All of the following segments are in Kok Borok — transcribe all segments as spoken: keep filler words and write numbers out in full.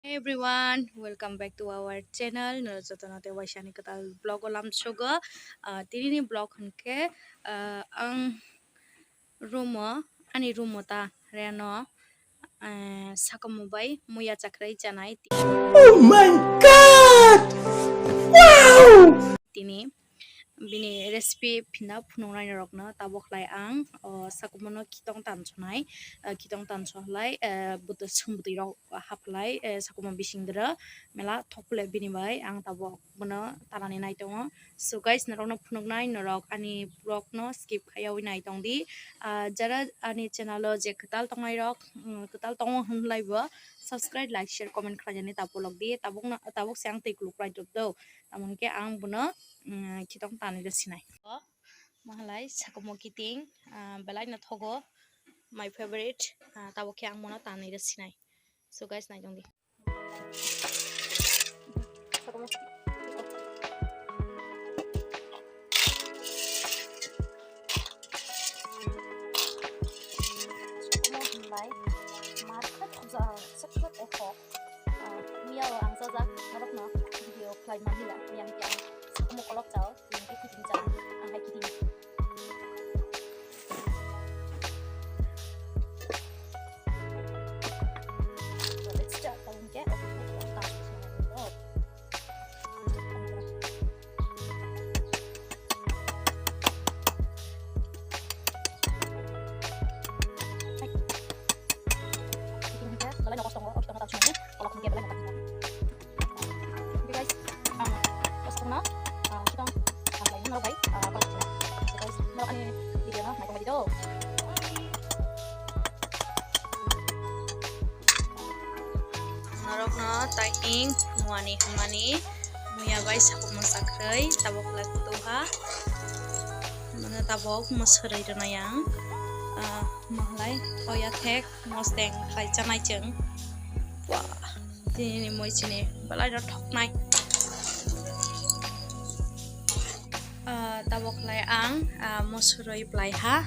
Hey everyone, welcome back to our channel. Norok jotono tei waisani kwtal vlog o lamsogo. Ah, tinini vlog hwnkhe, ah, ang room o, ani room o ta reno, eh, sakomo bai muya chakhrai chanai. Oh my God! Wow! Tini bini recipe phinda phunuknai norokno tabok khlai ang o sakomono kitong tansonai, eh, kitong tanso khlai, eh, bwtwi sum bwtwi rok haphlai, eh, sakomo bising dwra mela thokle bini bai ang tabok bono tanani nai tongo. So guys, norokno phunuknai, norok ani vlogno skip khaiyawi nai tongdi. Ah, jara ani channel o je kwtal tongnai rok, mm, kwtal tongo hwnlai bo subscribe, like, share, comment khlainani ta bolok di. Tabokno, tabok se ang twi kuluk khlai rwk do. Tamo hwnkhe ang bono, mm, kitong tanwi rw sinai. Mahalai sakomo kiting, ah, belai no thogo, my favorite, ah, tabok khe ang bono tanwi rw sinai. So guys, nai tongdi. Miya o ang chajak norokno video khlai manliya, miyang khe ang sakomo kolok chao, tini khe kiting chao, ang hai kiting. Belai no kosto tongo, o kitong no ta chumani, kolok hwnkhe belai no ta. Oke guys, ang kosto no, ah, kitong, ang belai no bai, ah, kolok hwnkhe. So guys, norok ani video no naikolmadi do. Norokno tahing muani hwnmani muya bai sakomo chakhrai tabok khlai kutuha. Mane tabok mwswrwi rwnai ang, ah, mahalai toya thek. Mosteng khlai chanai chwng. Wah, tini moi chini belai rw thoknai. Ah, tabok khlai ang, ah, mwswrwi blai ha.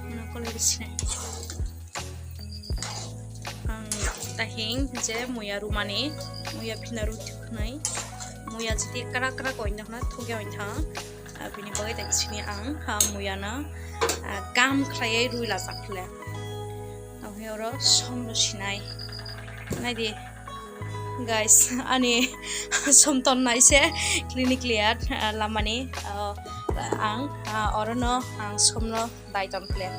Ano koloi bisinai. Ang tahing je muya rumani, muya phina ru thuknai. Muya jiti krak krak oinjakna thugya ointhang. Ah, bini bagwi tei sini ang, ah, muyano, ah, kam khlaiwi rwi lajak le. Tamo khe oro som rw sinai. Naidi, guys, ani som tonnai se clinic liya, ah, lamani, ah, ang, ah, orono ang somno dai ton kle.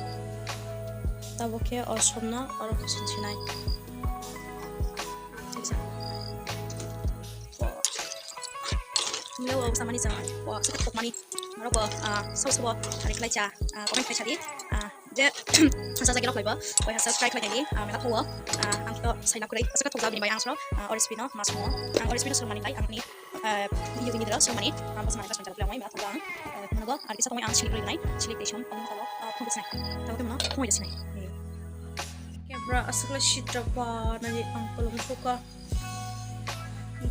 Tabok khe o somno oro kuching sinai. Mile o samani chwng o swkang kokmani norok bo, ah, sabo sabo hari khlai cha, ah, comment khlai sadi, ah, je sajagirok laibo koi hasa subscribe khlai nai di, ah, mela kho, ah, ang to sai na kwrwi swkang thokjak bini bai ang sro, ah, o recipe no ma songo ang o recipe no swrwngmani lai ang ni, ah, yugini dra swrwngmani ang bo swrwngmani ka swrwngmani lai mela thokjak ang, ah, nogo ar kisa tongwi ang chili kwrwi nai chili tei som ang nogo, ah, phone sinai tamo tamo no phone sinai. Kebra aswk lai sitra pa nai ang kolom suka.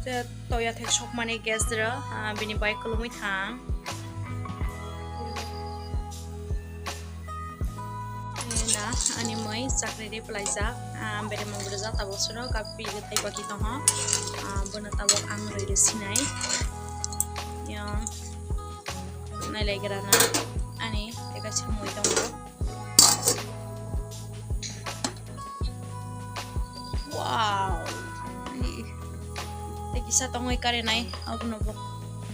Je toya thek sokmani gas dra, ah, bini bai kolomwi thang. Ena ani moi chakri ri pwlaijak, ah, bere mung rwjak tabok soro kapi thai baki tongo, ah, bono tabok ang rwi rw sinai. Yang nailai gra na ani eka se moi tongo. Wow. Tei kisa tongwi kare nai abono bo.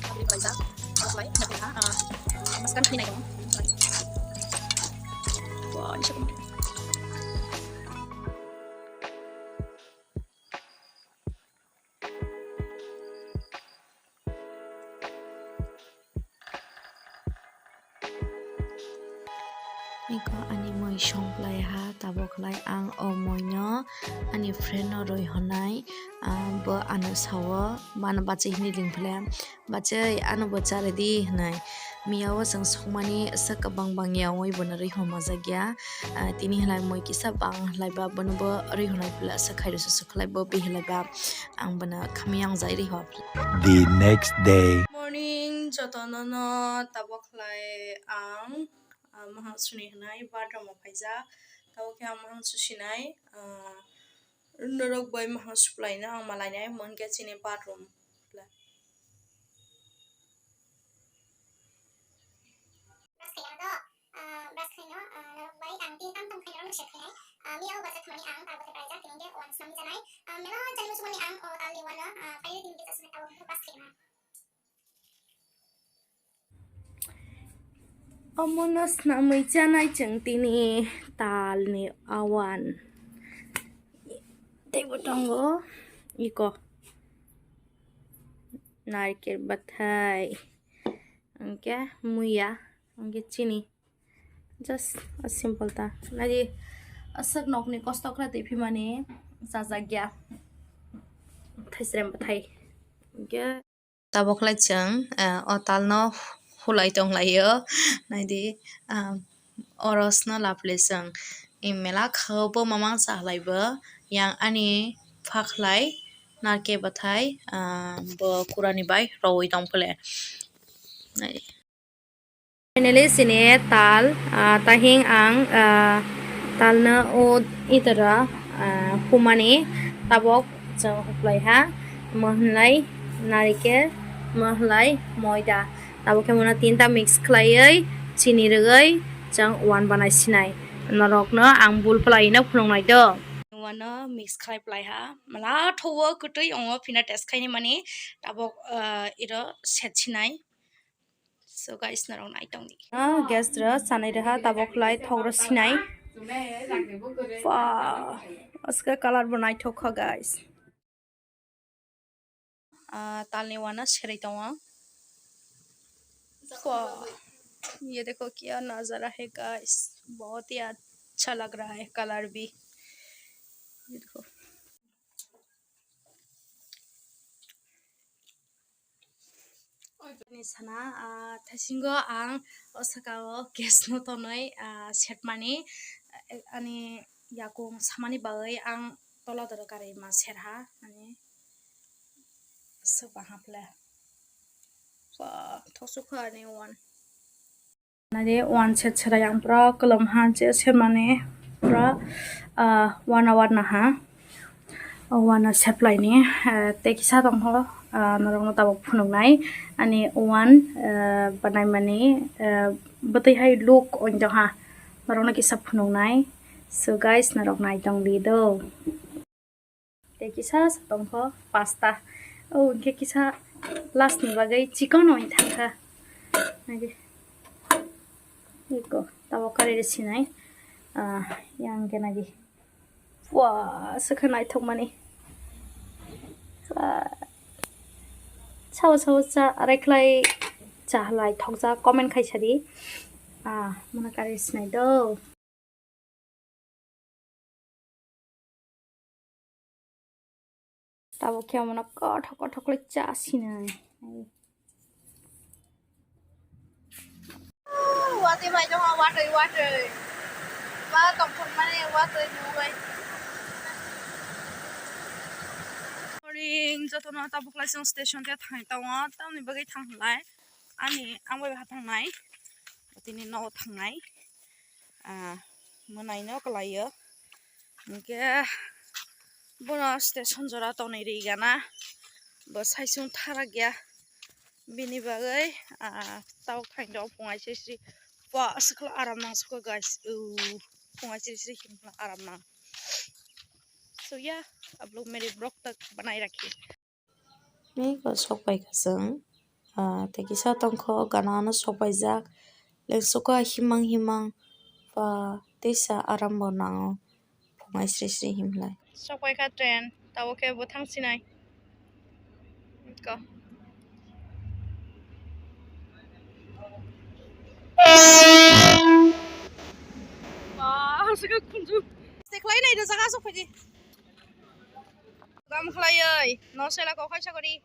Abri paisa. Abri pai. Nabri ha. Ah. Mas kan kini nai dong. Wow, ini siapa? Eko ani moi songplai ha, tabok khlai ang o moi no ani friend no roi honai, ah, bo ano sao, mano bachai hini ling phle, bachai ano bo chari di hinai. Miya o chwng songmani sak kwbang bang ya oi bono rihorma jak ya. Ah, tini halai moi kisa bang halai ba bono bo rihornai pila sak khairo susu khlai bo bi halai ba ang bono khamiyang jai riho. The next day. Morning, jotono no tabok khlai ang, ah, mahang suni hinai bathroom o phaijak. Tabok khe ang mahang susinai, ah, Norok bai mahang supply no ang malai nai, hwnkhe chini bathroom. Brush khaiyano do, ah, brush khaino, ah, norok bai ang tin tam tam khaino norok share khainai. Ah, miyao bazar thumani ang tabuk khe praijak tini khe uan snam janai. Ah, mela jani musumani ang o talni uano, ah, phaidi tini khe chasmani tabuk khe brush khaima. Omono snamwi chanai chwng tini talni uan. Teibo tongo iko. Narikil bathai, hwnkhe muya, hwnkhe chini. Just a simple ta. Naidi aswk nokni kosto khlai twi phimani chajakya thaisrem bathai. Hwnkhe tabuk khlai chwng, eh, o talno hulai tonglaio. Naidi, ah, orosno lapli chwng. I mela khao bo mamang chahlai bo. Yang ani pha khlai narke bathai, ah, bo kurani bai rowi tong phele. Finally, sini tal, ah, tahing ang, ah, talno o itara, ah, humani tabok chwng huklai ha, mo hwnlai narikel, mo hwnlai moida. Tabok khe mono tinta mix khlaiwi, chini rwgwi chwng uan banai sinai. Norokno ang bul phlaino phunuknai do. Uano mix khlai phlai ha, mala thowo kwtwi ongo phina test khaini mani tabok, ah, iro set sinai. So guys, norok nai tong di. Ah, gas ra sanai reha tabok lai thok ra sinai. Wow, aska color bo naithok kha guys. Ah, talni wana serai tongo. Wow, ye dekho kya nazara hai guys, bahut hi acha lag raha hai color bhi. Ye dekho. Ni sana, ah, thaisingo ang o saka o gas no tonwi, ah, setmani, eh, ani yakung samani bagwi ang tola doro karwi ma serha, ani swk bahap le. Wah, thosuk kha ani uan. Nari one set serai ang pura kolom ha je semani pura, ah, one hour naha. O one seplai ni, ah, tei kisa tongkho, ah, norokno tabuk phunuknai ani one, ah, banaimani, ah, bwtwi hai look ongtongha norokno kisa phunuknai. So guys, norok nai tong di do. Tei kisa sa tongkho pasta. O hwnkhe kisa last ni bagwi chikon wng thangkha. Nagi. Iko tabok kari rw sinai. Ah, yang khe nagi. Wah, swkha naithokmani. Wah. Sao sao cha arai khlai cha halai thokjak comment khai sadi. Ah, mona kari sinai do. Tabuk khe omono kothok kothok khlai cha sinai. Watwi bai tongo, watwi, watwi. Ba tongthokmani watwi nugwi. Morning, jotono tabuk lai chwng station khe thangwi tongo, tamni bagwi thang lai. Ani ang bai ha thangnai, tini nogo thangnai. Ah, mwnaino kwlaio. Hwnkhe bono station jora tonwi ri gana. Bo saisung tharak ya. Bini bagwi, ah, tabuk thainwi tongo phung aisri sri. Wa, aswk khe aram nang sukha guys. Phung aisri sri himla aram nang. So yeah, ablog mere vlog tak banai rakhi. Ni ko sok pai kha chwng, ah, tei kisa tongkho gana ano sok paijak, lengsuka himang himang, ba teisa aram bo nango, phunai sri sri himlai. Sok pai kha train, tabuk khe bo thang sinai. Ko. Ba, saka khunju. Teklai nai do jaga sok phaidi. Gam khlaioi, no sela ko khaisa kori.